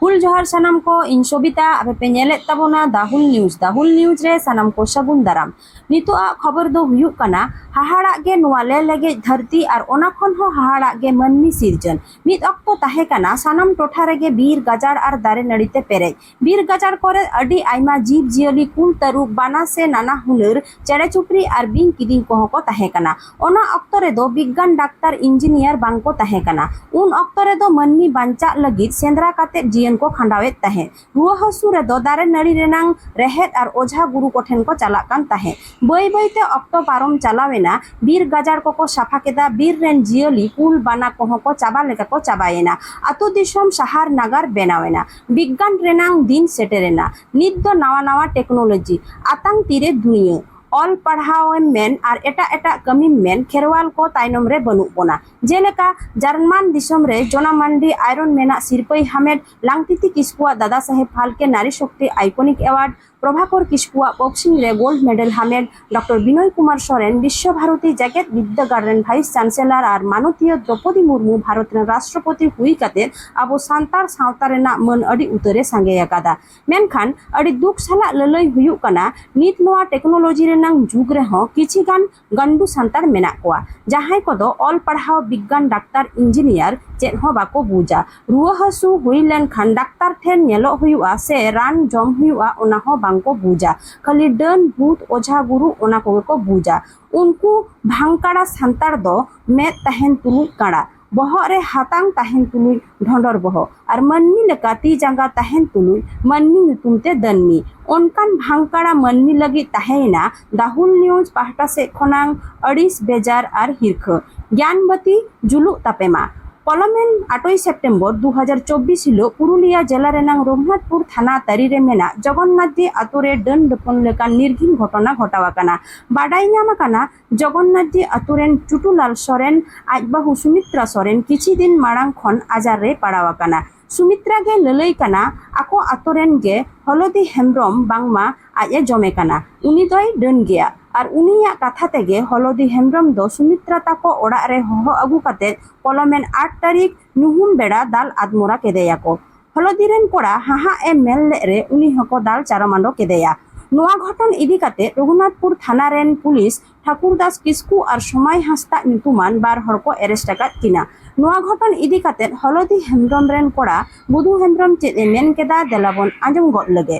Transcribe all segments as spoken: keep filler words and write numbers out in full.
ᱦᱩᱞ ᱡᱚᱦᱟᱨ ᱥᱟᱱᱟᱢ ᱠᱚ, ᱤᱧ ᱥᱚᱵᱤᱛᱟ, ᱟᱯᱮ ᱯᱮ ᱧᱮᱞᱮᱫ ᱛᱟᱵᱚᱱᱟ ᱫᱟ ᱦᱩᱞ ᱱᱤᱭᱩᱡᱽ᱾ ᱫᱟ ᱦᱩᱞ ᱱᱤᱭᱩᱡᱽ ᱨᱮ ᱥᱟᱱᱟᱢ ᱠᱚ ᱥᱟᱹᱜᱩᱱ ᱫᱟᱨᱟᱢ᱾ ᱱᱤᱛᱚᱜ ᱟᱜ ᱠᱷᱚᱵᱚᱨ ᱫᱚ ᱦᱩᱭᱩᱜ ᱠᱟᱱᱟ, ᱦᱟᱦᱟᱲᱟᱜ ᱜᱮ ᱱᱚᱣᱟ ᱞᱮ ᱞᱮᱜᱮᱡ ᱫᱷᱟᱹᱨᱛᱤ ᱟᱨ ᱚᱱᱟ ᱠᱷᱚᱱ ᱦᱚᱸ ᱦᱟᱦᱟᱲᱟᱜ ᱜᱮ ᱢᱟᱹᱱᱢᱤ ᱥᱤᱨᱡᱚᱱ᱾ ᱢᱤᱫ ᱚᱠᱛᱚ ᱛᱟᱦᱮᱸ ᱠᱟᱱᱟ ᱥᱟᱱᱟᱢ ᱴᱚᱴᱷᱟ ᱨᱮᱜᱮ ᱵᱤᱨ ᱜᱟᱡᱟᱲ ᱟᱨ ᱫᱟᱨᱮ ᱱᱟᱹᱲᱤ ᱛᱮ ᱯᱮᱨᱮᱡ᱾ ᱵᱤᱨ ᱜᱟᱡᱟᱲ ᱠᱚᱨᱮ ᱟᱹᱰᱤ ᱟᱭᱢᱟ ᱡᱤᱵᱽ ᱡᱤᱭᱟᱹᱞᱤ, ᱠᱩᱞ, ᱛᱟᱹᱨᱩᱵ, ᱵᱟᱱᱟ ᱥᱮ ᱱᱟᱱᱟ ᱦᱩᱱᱟᱹᱨ ᱪᱮᱬᱮ ᱪᱩᱯᱲᱤ ᱟᱨ ᱵᱤᱧ ᱠᱤᱫᱤᱧ ᱠᱚᱦᱚᱸ ᱠᱚ ᱛᱟᱦᱮᱸ ᱠᱟᱱᱟ᱾ ᱚᱱᱟ ᱚᱠᱛᱚ ᱨᱮᱫᱚ ᱵᱤᱜᱽᱜᱟᱱ, ᱰᱟᱠᱛᱟᱨ, ᱤᱧᱡᱤᱱᱤᱭᱟᱨ ᱵᱟᱝ ᱠᱚ ᱛᱟᱦᱮᱸ ᱠᱟᱱᱟ᱾ ᱩᱱ ᱚᱠᱛᱚ ᱨᱮᱫᱚ ᱢᱟᱹᱱᱢᱤ ᱵᱟᱧᱪᱟᱜ ᱞᱟᱹᱜᱤᱫ ᱥᱮᱸᱫᱽᱨᱟ ᱠᱟᱛᱮ ᱡᱤᱭᱚᱱ ᱠᱚ ᱠᱷᱟᱸᱰᱟᱣᱮᱫ ᱛᱟᱦᱮᱸᱫ᱾ ᱨᱩᱣᱟᱹ ᱦᱟᱹᱥᱩ ᱨᱮᱫᱚ ᱫᱟᱨᱮ ᱱᱟᱹᱲᱤ ᱨᱮᱱᱟᱝ ᱨᱮᱦᱮᱫ ᱟᱨ ᱚᱡᱷᱟ ᱜᱩᱨᱩ ᱠᱚᱴᱷᱮᱱ ᱠᱚ ᱪᱟᱞᱟᱜ ᱠᱟᱱ ᱛᱟᱦᱮᱸᱫ᱾ ᱵᱟᱹᱭ ᱵᱟᱹᱭ ᱛᱮ ᱚᱠᱛᱚ ᱯᱟᱨᱚᱢ ᱪᱟᱞᱟᱣ ᱮᱱᱟ᱾ ᱵᱤᱨ ᱜᱟᱡᱟᱲ ᱠᱚᱠᱚ ᱥᱟᱯᱷᱟ ᱠᱮᱫᱟ, ᱵᱤᱨ ᱨᱮᱱ ᱡᱤᱭᱟᱹᱞᱤ, ᱠᱩᱞ, ᱵᱟᱱᱟ ᱠᱚᱦᱚᱸ ᱠᱚ ᱪᱟᱵᱟ ᱞᱮᱠᱟ ᱠᱚ ᱪᱟᱵᱟᱭᱮᱱᱟ᱾ ᱟᱛᱳ ᱫᱤᱥᱚᱢ ᱥᱟᱦᱟᱨ ᱱᱟᱜᱟᱨ ᱵᱮᱱᱟᱣ ᱮᱱᱟ᱾ ᱵᱤᱜᱽᱜᱟᱱ ᱨᱮᱱᱟᱝ ᱫᱤᱱ ᱥᱮᱴᱮᱨᱮᱱᱟ᱾ ᱱᱤᱛ ᱫᱚ ᱱᱟᱣᱟ ᱱᱟᱣᱟ ᱴᱮᱠᱱᱳᱞᱚᱡᱤ, ᱟᱛᱟᱝ ᱛᱤᱨᱮ ᱫᱩᱱᱤᱭᱟᱹ, ᱚᱞ ᱯᱟᱲᱦᱟᱣ ᱮᱢ ᱢᱮᱱ ᱟᱨ ᱮᱴᱟᱜ ᱮᱴᱟᱜ ᱠᱟᱹᱢᱤᱢ ᱢᱮᱱ, ᱠᱷᱮᱨᱣᱟᱞ ᱠᱚ ᱛᱟᱭᱱᱚᱢ ᱨᱮ ᱵᱟᱹᱱᱩᱜ ᱵᱚᱱᱟ᱾ ᱡᱮᱞᱮᱠᱟ, ᱡᱟᱨᱢᱟᱱ ᱫᱤᱥᱚᱢ ᱨᱮ ᱡᱚᱱᱟ ᱢᱟᱱᱰᱤ ᱟᱭᱨᱚᱱ ᱢᱮᱱᱟᱜ ᱥᱤᱨᱯᱟᱹᱭ ᱦᱟᱢᱮᱴ, ᱞᱟᱝᱛᱤᱛᱤ ᱠᱤᱥᱠᱩᱣᱟᱜ ᱫᱟᱫᱟ ᱥᱟᱦᱮᱵᱽ ᱯᱷᱟᱞᱠᱮ ᱱᱟᱨᱤ ᱥᱚᱠᱛᱤ ᱟᱭᱠᱚᱱᱤᱠ ᱮᱣᱟᱨᱰ, ᱯᱨᱚᱵᱷᱟᱠᱚᱨ ᱠᱤᱥᱠᱩᱣᱟᱜ ᱵᱚᱠᱥᱤᱝ ᱨᱮ ᱜᱳᱞᱰ ᱢᱮᱰᱮᱞ ᱦᱟᱢᱮᱴ, ᱰᱚᱠᱴᱚᱨ ᱵᱤᱱᱚᱭ ᱠᱩᱢᱟᱨ ᱥᱚᱨᱮᱱ ᱵᱤᱥᱥᱚ ᱵᱷᱟᱨᱚᱛᱤ ᱡᱮᱜᱮᱛ ᱵᱤᱨᱫᱟᱹᱜᱟᱲ ᱨᱮᱱ ᱵᱷᱟᱭᱤᱥ ᱪᱟᱱᱥᱮᱞᱚᱨ ᱟᱨ ᱢᱟᱱᱚᱛᱤᱭᱟᱹ ᱫᱨᱚᱯᱚᱫᱤ ᱢᱩᱨᱢᱩ ᱵᱷᱟᱨᱚᱛ ᱨᱮᱱ ᱨᱟᱥᱴᱨᱚᱯᱚᱛᱤ ᱦᱩᱭ ᱠᱟᱛᱮ ᱟᱵᱚ ᱥᱟᱱᱛᱟᱲ ᱥᱟᱶᱛᱟ ᱨᱮᱱᱟᱜ ᱢᱟᱹᱱ ᱟᱹᱰᱤ ᱩᱛᱟᱹᱨᱮ ᱥᱟᱸᱜᱮ ᱟᱠᱟᱫᱟ᱾ ᱢᱮᱱᱠᱷᱟᱱ ᱟᱹᱰᱤ ᱫᱩᱠ ᱥᱟᱞᱟᱜ ᱞᱟᱹᱞᱟᱹᱭ ᱦᱩᱭᱩᱜ ᱠᱟᱱᱟ, ᱱᱤᱛ ᱱᱚᱣᱟ ᱴᱮᱠᱱᱳᱞᱚᱡᱤ ᱨᱮᱱᱟᱝ ᱡᱩᱜᱽ ᱨᱮᱦᱚᱸ ᱠᱤᱪᱷᱤ ᱜᱟᱱ ᱜᱟᱱᱰᱩ ᱥᱟᱱᱛᱟᱲ ᱢᱮᱱᱟᱜ ᱠᱚᱣᱟ, ᱡᱟᱦᱟᱸᱭ ᱠᱚᱫᱚ ᱚᱞ ᱯᱟᱲᱦᱟᱣ, ᱵᱤᱜᱽᱜᱟᱱ, ᱰᱟᱠᱛᱟᱨ, ᱤᱧᱡᱤᱱᱤᱭᱟᱨ ᱪᱮᱫ ᱦᱚᱸ ᱵᱟᱠᱚ ᱵᱩᱡᱟ᱾ ᱨᱩᱣᱟᱹ ᱦᱟᱹᱥᱩ ᱦᱩᱭ ᱞᱮᱱᱠᱷᱟᱱ ᱰᱟᱠᱛᱟᱨ ᱴᱷᱮᱱ ᱧᱮᱞᱚᱜ ᱦᱩᱭᱩᱜᱼᱟ ᱥᱮ ᱨᱟᱱ ᱡᱚᱢ ᱦᱩᱭᱩᱜᱼᱟ, ᱚᱱᱟ ᱦᱚᱸ ᱵᱟᱝᱠᱚ ᱵᱩᱡᱟ᱾ ᱠᱷᱟᱹᱞᱤ ᱰᱟᱹᱱ, ᱵᱷᱩᱛ, ᱚᱡᱷᱟ, ᱜᱩᱨᱩ, ᱚᱱᱟ ᱠᱚᱜᱮ ᱠᱚ ᱵᱩᱡᱟ᱾ ᱩᱱᱠᱩ ᱵᱷᱟᱝᱠᱟᱲᱟ ᱥᱟᱱᱛᱟᱲ ᱫᱚ ᱢᱮᱫ ᱛᱟᱦᱮᱱ ᱛᱩᱞᱩᱡ ᱠᱟᱲᱟ, ᱵᱚᱦᱚᱜ ᱨᱮ ᱦᱟᱛᱟᱝ ᱛᱟᱦᱮᱱ ᱛᱩᱞᱩᱡ ᱰᱷᱚᱸᱰᱚᱨ ᱵᱚᱦᱚᱜ ᱟᱨ ᱢᱟᱹᱱᱢᱤ ᱞᱮᱠᱟ ᱛᱤ ᱡᱟᱸᱜᱟ ᱛᱟᱦᱮᱱ ᱛᱩᱞᱩᱡ ᱢᱟᱹᱱᱢᱤ ᱧᱩᱛᱩᱢ ᱛᱮ ᱫᱟᱹᱱᱢᱤ᱾ ᱚᱱᱠᱟᱱ ᱵᱷᱟᱝᱠᱟᱲᱟ ᱢᱟᱹᱱᱢᱤ ᱞᱟᱹᱜᱤᱫ ᱛᱟᱦᱮᱸᱭᱮᱱᱟ ᱫᱟ ᱦᱩᱞ ᱱᱤᱭᱩᱡᱽ ᱯᱟᱦᱴᱟ ᱥᱮᱫ ᱠᱷᱚᱱᱟᱝ ᱟᱹᱲᱤᱥ, ᱵᱮᱡᱟᱨ ᱟᱨ ᱦᱤᱨᱠᱷᱟᱹ᱾ ᱜᱮᱭᱟᱱ ᱵᱟᱹᱛᱤ ᱡᱩᱞᱩᱜ ᱛᱟᱯᱮ ᱢᱟ᱾ ᱯᱚᱞᱚᱢᱮᱱ ᱟᱴᱚᱭ ᱥᱮᱯᱴᱮᱢᱵᱚᱨ ᱫᱩ ᱦᱟᱡᱟᱨ ᱪᱚᱵᱵᱤᱥ ᱦᱤᱞᱳᱜ ᱯᱩᱨᱩᱞᱤᱭᱟ ᱡᱮᱞᱟ ᱨᱮᱱᱟᱝ ᱨᱚᱜᱷᱩᱱᱟᱛᱷᱯᱩᱨ ᱛᱷᱟᱱᱟ ᱛᱟᱹᱨᱤ ᱨᱮ ᱢᱮᱱᱟᱜ ᱡᱚᱜᱚᱱᱱᱟᱛᱷ ᱫᱤ ᱟᱛᱳ ᱨᱮ ᱰᱟᱹᱱ ᱰᱟᱹᱯᱟᱹᱱ ᱞᱮᱠᱟᱱ ᱱᱤᱨᱜᱷᱤᱱ ᱜᱷᱚᱴᱚᱱᱟ ᱜᱷᱚᱴᱟᱣ ᱟᱠᱟᱱᱟ᱾ ᱵᱟᱰᱟᱭ ᱧᱟᱢ ᱟᱠᱟᱱᱟ, ᱡᱚᱜᱚᱱᱱᱟᱛᱷ ᱫᱤ ᱟᱛᱳ ᱨᱮᱱ ᱪᱩᱴᱩᱞᱟᱞ ᱥᱚᱨᱮᱱ ᱟᱡ ᱵᱟᱹᱦᱩ ᱥᱩᱢᱤᱛᱨᱟ ᱥᱚᱨᱮᱱ ᱠᱤᱪᱷᱤ ᱫᱤᱱ ᱢᱟᱲᱟᱝ ᱠᱷᱚᱱ ᱟᱡᱟᱨ ᱨᱮᱭ ᱯᱟᱲᱟᱣ ᱟᱠᱟᱱᱟ᱾ ᱥᱩᱢᱤᱛᱨᱟ ᱜᱮ ᱞᱟᱹᱞᱟᱹᱭ ᱠᱟᱱᱟ, ᱟᱠᱚ ᱟᱛᱳ ᱨᱮᱱ ᱜᱮ ᱦᱚᱞᱚᱫᱤ ᱦᱮᱢᱵᱨᱚᱢ ᱵᱟᱝᱢᱟ ᱟᱡ ᱮ ᱡᱚᱢᱮ ᱠᱟᱱᱟ, ᱩᱱᱤ ᱫᱚᱭ ᱰᱟᱹᱱ ᱜᱮᱭᱟ᱾ ᱟᱨ ᱩᱱᱤᱭᱟᱜ ᱠᱟᱛᱷᱟ ᱛᱮᱜᱮ ᱦᱚᱞᱚᱫᱤ ᱦᱮᱢᱵᱨᱚᱢ ᱫᱚ ᱥᱩᱢᱤᱛᱨᱟ ᱛᱟᱠᱚ ᱚᱲᱟᱜ ᱨᱮ ᱦᱚᱦᱚ ᱟᱹᱜᱩ ᱠᱟᱛᱮ ᱯᱚᱞᱚᱢᱮᱱ ᱟᱴ ᱛᱟᱹᱨᱤᱠᱷ ᱧᱩᱦᱩᱢ ᱵᱮᱲᱟ ᱫᱟᱞ ᱟᱫᱢᱚᱨᱟ ᱠᱮᱫᱮᱭᱟᱠᱚ᱾ ᱦᱚᱞᱚᱫᱤ ᱨᱮᱱ ᱠᱚᱲᱟ ᱦᱟᱦᱟᱜ ᱮ ᱢᱮᱱ ᱞᱮᱫ ᱨᱮ ᱩᱱᱤ ᱦᱚᱸᱠᱚ ᱫᱟᱞ ᱪᱟᱨᱚᱢᱟᱱᱰᱚ ᱠᱮᱫᱮᱭᱟ᱾ ᱱᱚᱣᱟ ᱜᱷᱚᱴᱚᱱ ᱤᱫᱤ ᱠᱟᱛᱮ ᱨᱚᱜᱷᱩᱱᱟᱛᱷᱯᱩᱨ ᱛᱷᱟᱱᱟ ᱨᱮᱱ ᱯᱩᱞᱤᱥ ᱴᱷᱟᱠᱩᱨ ᱫᱟᱥ ᱠᱤᱥᱠᱩ ᱟᱨ ᱥᱚᱢᱟᱭ ᱦᱟᱸᱥᱫᱟᱜ ᱧᱩᱛᱩᱢᱟᱱ ᱵᱟᱨ ᱦᱚᱲ ᱠᱚ ᱮᱨᱮᱥᱴ ᱟᱠᱟᱫ ᱠᱤᱱᱟ᱾ ᱱᱚᱣᱟ ᱜᱷᱚᱴᱚᱱ ᱤᱫᱤ ᱠᱟᱛᱮ ᱦᱚᱞᱚᱫᱤ ᱦᱮᱢᱵᱨᱚᱢ ᱨᱮᱱ ᱠᱚᱲᱟ ᱵᱩᱫᱷᱩ ᱦᱮᱢᱵᱨᱚᱢ ᱪᱮᱫ ᱮ ᱢᱮᱱ ᱠᱮᱫᱟ, ᱫᱮᱞᱟ ᱵᱚᱱ ᱟᱸᱡᱚᱢ ᱜᱚᱫ ᱞᱮᱜᱮ᱾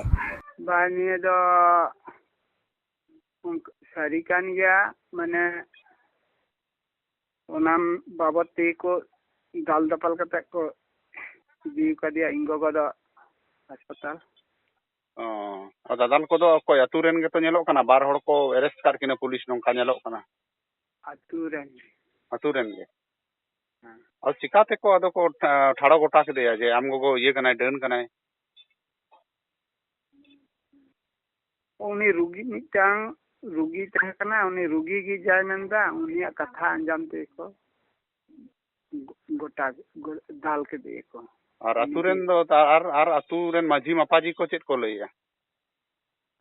ᱵᱟᱝ, ᱱᱤᱭᱟᱹ ᱫᱚ ᱚᱱᱠᱟ ᱥᱟᱹᱨᱤ ᱠᱟᱱ ᱜᱮᱭᱟ, ᱢᱟᱱᱮ ᱚᱱᱟ ᱵᱟᱵᱚᱫ ᱛᱮᱜᱮ ᱠᱚ ᱫᱟᱞ ᱫᱟᱯᱟᱞ ᱠᱟᱛᱮ ᱠᱚ ᱤᱫᱤ ᱠᱟᱫᱮᱭᱟ ᱤᱧ ᱜᱚᱜᱚ ᱫᱚ ᱦᱟᱥᱯᱟᱛᱟᱞ᱾ ᱚ, ᱟᱨ ᱫᱟᱫᱟᱞ ᱠᱚᱫᱚ ᱚᱠᱚᱭ ᱟᱹᱛᱩ ᱨᱮᱱ ᱜᱮᱛᱚ ᱧᱮᱞᱚᱜ ᱠᱟᱱᱟ, ᱵᱟᱨ ᱦᱚᱲ ᱠᱚ ᱮᱨᱮᱥᱴ ᱠᱟᱫ ᱠᱤᱱᱟ ᱯᱩᱞᱤᱥ, ᱱᱚᱝᱠᱟ ᱧᱮᱞᱚᱜ ᱠᱟᱱᱟ᱾ ᱟᱹᱛᱩ ᱨᱮᱱ᱾ ᱟᱹᱛᱩ ᱨᱮᱱ ᱜᱮ? ᱦᱮᱸ᱾ ᱟᱨ ᱪᱤᱠᱟ ᱛᱮᱠᱚ ᱟᱫᱚ ᱠᱚ ᱴᱷᱟ-, ᱴᱷᱟᱲᱚ ᱜᱚᱴᱟ ᱠᱮᱫᱮᱭᱟ ᱡᱮ ᱟᱢ ᱜᱚᱜᱚ ᱤᱭᱟᱹ ᱠᱟᱱᱟᱭ, ᱰᱟᱹᱱ ᱠᱟᱱᱟᱭ? ᱩᱱᱤ ᱨᱩᱜᱤ, ᱢᱤᱫᱴᱟᱝ ᱨᱩᱜᱤ ᱛᱟᱦᱮᱸ ᱠᱟᱱᱟ, ᱩᱱᱤ ᱨᱩᱜᱤ ᱜᱮ ᱡᱟᱭ ᱢᱮᱱᱫᱟ, ᱩᱱᱤᱭᱟᱜ ᱠᱟᱛᱷᱟ ᱟᱸᱡᱚᱢ ᱛᱮᱜᱮ ᱠᱚ ᱜᱚ-, ᱜᱚᱴᱟ ᱜᱚ-, ᱫᱟᱞ ᱠᱮᱫᱮᱭᱟ ᱠᱚ᱾ ᱟᱨ ᱟᱹᱛᱩ ᱨᱮᱱ ᱫᱚ ᱛᱟ-, ᱟᱨ, ᱟᱨ ᱟᱹᱛᱩ ᱨᱮᱱ ᱢᱟᱹᱡᱷᱤ ᱢᱟᱯᱟᱡᱷᱤ ᱠᱚ ᱪᱮᱫ ᱠᱚ ᱞᱟᱹᱭᱮᱜᱼᱟ?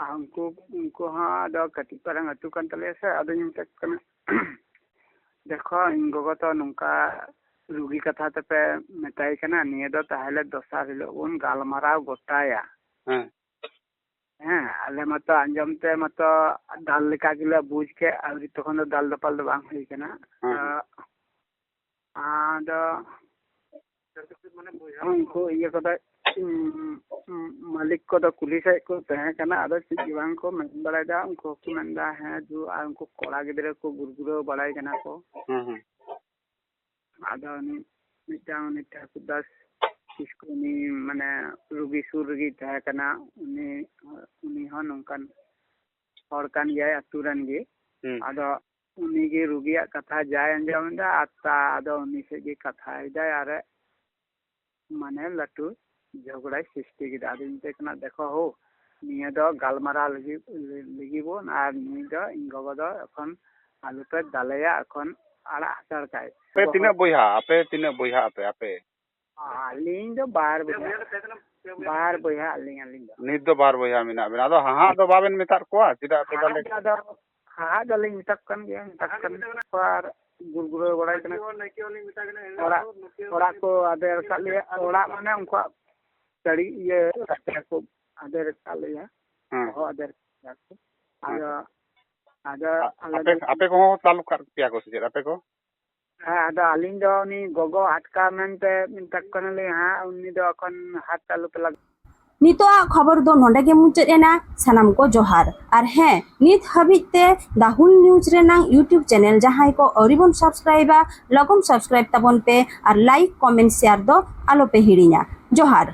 ᱟᱨ ᱩᱱᱠᱩ, ᱩᱱᱠᱩ ᱦᱚᱸ ᱟᱫᱚ ᱠᱟᱹᱴᱤᱡ ᱯᱟᱨᱟᱝ ᱟᱹᱛᱩ ᱠᱟᱱ ᱛᱟᱞᱮᱭᱟ ᱥᱮ, ᱟᱫᱚᱧ ᱢᱮᱛᱟ ᱠᱚ ᱠᱟᱱᱟ, "ᱫᱮᱠᱷᱚ, ᱤᱧ ᱜᱚᱜᱚ ᱛᱚ ᱱᱚᱝᱠᱟ ᱨᱩᱜᱤ ᱠᱟᱛᱷᱟ ᱛᱮᱯᱮ ᱢᱮᱛᱟᱭ ᱠᱟᱱᱟ, ᱱᱤᱭᱟᱹ ᱫᱚ ᱛᱟᱦᱚᱞᱮ ᱫᱚᱥᱟᱨ ᱦᱤᱞᱳᱜ ᱵᱚᱱ ᱜᱟᱞᱢᱟᱨᱟᱣ ᱜᱚᱴᱟᱭᱟ᱾" ᱦᱮᱸ᱾ ᱦᱮᱸ, ᱟᱞᱮ ᱢᱟᱛᱚ ᱟᱸᱡᱚᱢ ᱛᱮ ᱢᱟᱛᱚ ᱫᱟᱞ ᱞᱮᱠᱟ ᱜᱮᱞᱮ ᱵᱩᱡᱽ ᱠᱮᱫ, ᱟᱹᱣᱨᱤ ᱛᱚᱠᱷᱚᱱ ᱫᱚ ᱫᱟᱞ ᱫᱟᱯᱟᱞ ᱫᱚ ᱵᱟᱝ ᱦᱩᱭ ᱠᱟᱱᱟ᱾ ᱦᱮᱸ, ᱦᱮᱸ᱾ ᱟᱫᱚ ᱩᱱᱠᱩ ᱤᱭᱟᱹ ᱠᱚᱫᱚ, ᱩᱸ, ᱩᱸ, ᱢᱟᱹᱞᱤᱠ ᱠᱚᱫᱚ ᱠᱩᱞᱤ ᱥᱮᱫ ᱠᱚ ᱛᱟᱦᱮᱸ ᱠᱟᱱᱟ, ᱟᱫᱚ ᱪᱮᱫ ᱜᱮ ᱵᱟᱝ ᱠᱚ ᱢᱮᱱ ᱵᱟᱲᱟᱭᱮᱫᱟ᱾ ᱩᱱᱠᱩ ᱦᱚᱸᱠᱚ ᱢᱮᱱᱫᱟ, "ᱦᱮᱸ, ᱫᱩ", ᱟᱨ ᱩᱱᱠᱩ ᱠᱚᱲᱟ ᱜᱤᱫᱽᱨᱟᱹ ᱠᱚ ᱜᱩᱨᱜᱩᱨᱟᱹᱣ ᱵᱟᱲᱟᱭ ᱠᱟᱱᱟ ᱠᱚ᱾ ᱦᱩᱸ, ᱦᱩᱸ᱾ ᱟᱫᱚ ᱩᱱᱤ ᱢᱤᱫᱴᱟᱝ, ᱩᱱᱤ ᱴᱷᱟᱹᱠᱩᱨ ᱫᱟᱥ ᱠᱤᱥᱠᱩ, ᱩᱱᱤ ᱢᱟᱱᱮ ᱨᱩᱜᱤ ᱥᱩᱨ ᱨᱮᱜᱮᱭ ᱛᱟᱦᱮᱸ ᱠᱟᱱᱟ, ᱩᱱᱤ, ᱩᱱᱤ ᱦᱚᱸ ᱱᱚᱝᱠᱟᱱ ᱦᱚᱲ ᱠᱟᱱ ᱜᱮᱭᱟᱭ, ᱟᱹᱛᱩ ᱨᱮᱱ ᱜᱮ᱾ ᱦᱩᱸ᱾ ᱟᱫᱚ ᱩᱱᱤ ᱜᱮ ᱨᱩᱜᱤᱭᱟᱜ ᱠᱟᱛᱷᱟ ᱡᱟᱭ ᱟᱸᱡᱚᱢ ᱮᱫᱟ, ᱟᱨ ᱛᱟ-, ᱟᱫᱚ ᱩᱱᱤ ᱥᱮᱫ ᱜᱮ ᱠᱟᱛᱷᱟᱭ ᱫᱟᱭ, ᱟᱨ ᱢᱟᱱᱮ ᱞᱟᱹᱴᱩ ᱡᱷᱚᱜᱽᱲᱟᱭ ᱥᱨᱤᱥᱴᱤ ᱠᱮᱫᱟ᱾ ᱟᱫᱚᱧ ᱢᱮᱛᱟᱭ ᱠᱟᱱᱟ, "ᱫᱮᱠᱷᱚ ᱦᱳ, ᱱᱤᱭᱟᱹ ᱫᱚ ᱜᱟᱞᱢᱟᱨᱟᱣ ᱞᱟᱹᱜᱤᱫ, ᱞᱟᱹᱜᱤᱫ ᱵᱚᱱ, ᱟᱨ ᱱᱩᱭ ᱫᱚ ᱤᱧ ᱜᱚᱜᱚ ᱫᱚ ᱮᱠᱷᱚᱱ ᱟᱞᱚᱯᱮ ᱫᱟᱞᱮᱭᱟ, ᱮᱠᱷᱚᱱ ᱟᱲᱟᱜ ᱦᱟᱛᱟᱲ ᱠᱟᱭ᱾" ᱟᱯᱮ ᱛᱤᱱᱟᱹᱜ ᱵᱚᱭᱦᱟ? ᱟᱯᱮ ᱛᱤᱱᱟᱹᱜ ᱵᱚᱭᱦᱟ ᱟᱯᱮ, ᱟᱯᱮ? ᱟᱹᱞᱤᱧ ᱫᱚ ᱵᱟᱨ ᱵᱚᱭᱦᱟ, ᱵᱟᱨ ᱵᱚᱭᱦᱟ ᱟᱹᱞᱤᱧ, ᱟᱹᱞᱤᱧ ᱫᱚ᱾ ᱱᱤᱛ ᱫᱚ ᱵᱟᱨ ᱵᱚᱭᱦᱟ ᱢᱮᱱᱟᱜ ᱵᱮᱱᱟ᱾ ᱟᱫᱚ ᱦᱟᱦᱟᱜ ᱫᱚ ᱵᱟᱵᱮᱱ ᱢᱮᱛᱟᱫ ᱠᱚᱣᱟ? ᱪᱮᱫᱟᱜ ᱯᱮ ᱫᱟᱞᱮ? ᱦᱟᱦᱟᱜ ᱫᱚ, ᱟᱫᱚ ᱦᱟᱦᱟᱜ ᱫᱚᱞᱤᱧ ᱢᱮᱛᱟ ᱠᱚ ᱠᱟᱱ ᱜᱮᱭᱟ, ᱢᱮᱛᱟ ᱠᱚ ᱠᱟᱱ ᱜᱮᱭᱟ᱾ ᱟᱨ ᱜᱩᱨᱜᱩᱨᱟᱹ ᱵᱟᱲᱟᱭ ᱠᱟᱱᱟ᱾ ᱚᱲᱟᱜ, ᱚᱲᱟᱜ ᱠᱚ ᱟᱫᱮᱨ ᱟᱠᱟᱫ ᱞᱮᱭᱟ᱾ ᱚᱲᱟᱜ ᱢᱟᱱᱮ ᱩᱱᱠᱩᱣᱟᱜ ᱪᱟᱹᱲᱤ ᱤᱭᱟᱹ ᱟᱫᱮᱨ ᱠᱚ ᱟᱫᱮᱨ ᱟᱠᱟᱫ ᱞᱮᱭᱟ᱾ ᱦᱮᱸ᱾ ᱫᱚᱦᱚ ᱟᱫᱮᱨ ᱟᱠᱟᱫ ᱠᱚ᱾ ᱟᱫᱚ, ᱟᱪᱪᱷᱟ᱾ ᱟᱫᱚ ᱟ-, ᱟᱞᱮ ᱟᱯᱮ, ᱫᱚ ᱟᱯᱮ ᱠᱚᱦᱚᱸ ᱛᱟᱞᱩᱠ ᱠᱟᱜ ᱯᱮᱭᱟ ᱠᱚ ᱥᱮ ᱪᱮᱫ ᱟᱯᱮ ᱠᱚ? ᱦᱮᱸ, ᱟᱫᱚ ᱟᱹᱞᱤᱧ ᱫᱚ ᱩᱱᱤ ᱜᱚᱜᱚ ᱟᱴᱠᱟ ᱢᱮᱱᱛᱮ ᱢᱮᱛᱟ ᱠᱚ ᱠᱟᱱᱟᱞᱤᱧ ᱦᱟᱸᱜ, ᱩᱱᱤ ᱫᱚ ᱮᱠᱷᱚᱱ ᱦᱟᱛ ᱛᱟᱞᱩ ᱯᱮ ᱞᱟᱜᱟᱣ᱾ ᱱᱤᱛᱚᱜᱟᱜ ᱠᱷᱚᱵᱚᱨ ᱫᱚ ᱱᱚᱰᱮ ᱜᱮ ᱢᱩᱪᱟᱹᱫ ᱮᱱᱟ᱾ ᱥᱟᱱᱟᱢ ᱠᱚ ᱡᱚᱦᱟᱨ᱾ ᱟᱨ ᱦᱮᱸ, ᱱᱤᱛ ᱦᱟᱹᱵᱤᱡ ᱛᱮ ᱫᱟ ᱦᱩᱞ ᱱᱤᱭᱩᱡᱽ ᱨᱮᱱᱟᱝ YouTube ᱪᱮᱱᱮᱞ ᱡᱟᱦᱟᱸᱭ ᱠᱚ ᱟᱹᱣᱨᱤ ᱵᱚᱱ ᱥᱟᱵᱥᱠᱨᱟᱭᱤᱵᱟ, ᱞᱚᱜᱚᱱ ᱥᱟᱵᱥᱠᱨᱟᱭᱤᱵ ᱛᱟᱵᱚᱱ ᱯᱮ ᱟᱨ ᱞᱟᱭᱤᱠ, ᱠᱚᱢᱮᱱᱴ, ᱥᱮᱭᱟᱨ ᱫᱚ ᱟᱞᱚ ᱯᱮ ᱦᱤᱲᱤᱧᱟ᱾ ᱡᱚᱦᱟᱨ᱾